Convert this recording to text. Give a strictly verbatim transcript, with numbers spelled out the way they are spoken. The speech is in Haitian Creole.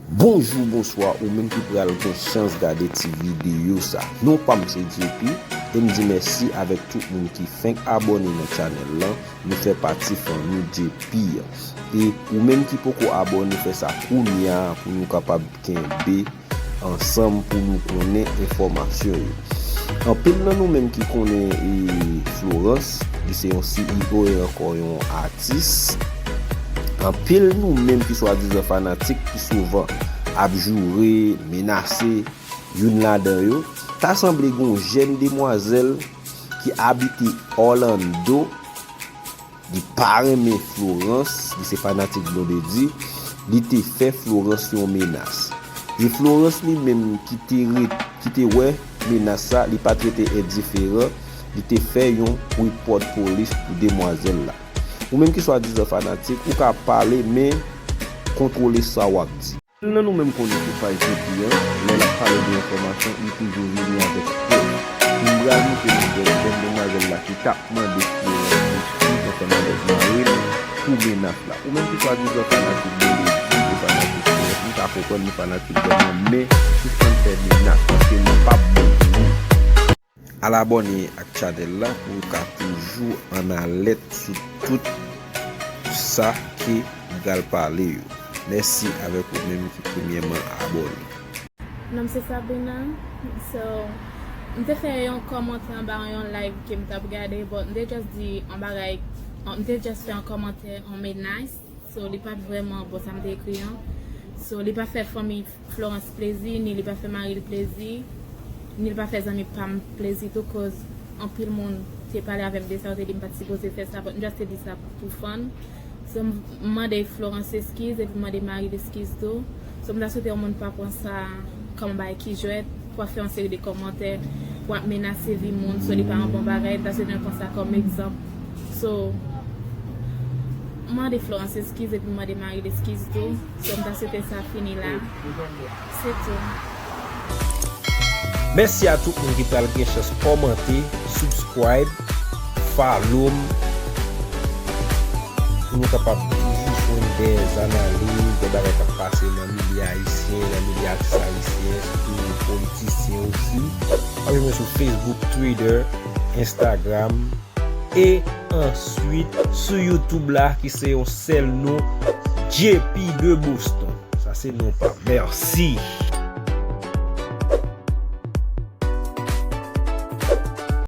Bonjou, bonswa, ou menm ki pral gen chans gade ti videyo sa. Non pa m se J P, e m di mèsi avèk tout moun ki fenk abòne nan chanèl lan. Nou fè pati fanmi J P an. E ou menm ki poko abòne, fè sa kounye a pou nou kapab kenbe ansanm pou nou konnen enfòmasyon yo. Anpil nan nou menm ki konnen e, Florence, li se yon C E O e ankò yon atis. Anpil nou menm ki swadizan fanatik ki souvan ap joure, menase, youn ladan yo, ta sanble gen yon jèn demwazèl ki abite Orlando, li pa renmen Florence, li se fanatik Blondedy, li te fè Florence yon menas. E Florence li menm ki te ret, ki te wè menas sa, li pa t rete endiferan, li te fè yon repòt polis pou demwazèl la. Ou menm ki swadizan fanatik, ou ka pale, men kontwole sa w ap di. Nan nou menm konnen sou paj J P an, lè l ap pale de enfòmasyon, li toujou vini avèk prèv. M pral montre nou prèv jèn demwazèl la ki t ap mande Florence eskiz ansanm avèk mari l pou menas la. Ou menm ki swadizan fanatik Blondedy, ou fanatik Florence, m ka konprann nou fanatik vrèman, men sispann fè menas, paske nou p ap bon pou nou. Al abòne ak chanèl la pou w ka toujou an alèt sou tout sa ke m pral pale yo. Mèsi avèk ou menm ki premyèman abòne. Non m se Sabrina. So, m te fè yon kòmantè anba yon live ke m t ap gade, but m te just di yon bagay, m te just fè yon kòmantè, yon menas. So, li pa t vrèman bon sa m te ekri an. So, li pa fè fanmi Florence plezi, ni li pa fè mari l plezi, ni li pa fè zanmi pa m plezi tou, cause anpil moun te pale avè m de sa, yo te di m pa t sipoze fè sa, but m just te di sa pou fun. So, m mande Florence eskiz, epi m mande mari l eskiz tou. So, m ta swete yon moun pa pran sa kòm yon bagay ki jwèt, pou ap fè yon seri de kòmantè, pou ap menase vi moun, so li pa yon bon bagay, m ta swete nou pran sa kòm egzanp. So, m mande Florence eskiz, epi m mande mari l eskiz tou. So, m ta swete sa fini la. Se tou. Mèsi a tout moun ki pral gen chans kòmante, subscribe, follow m, pou nou kapab toujou jwenn de analiz, de bagay k ap pase nan milye ayisyen, nan milye atis ayisyen, sitou politisyen osi. Ap jwenn mwen sou Facebook, Twitter, Instagram, e answit sou YouTube la, ki se yon sèl non, J P de Boston. Sa se non pa m. Mèsi.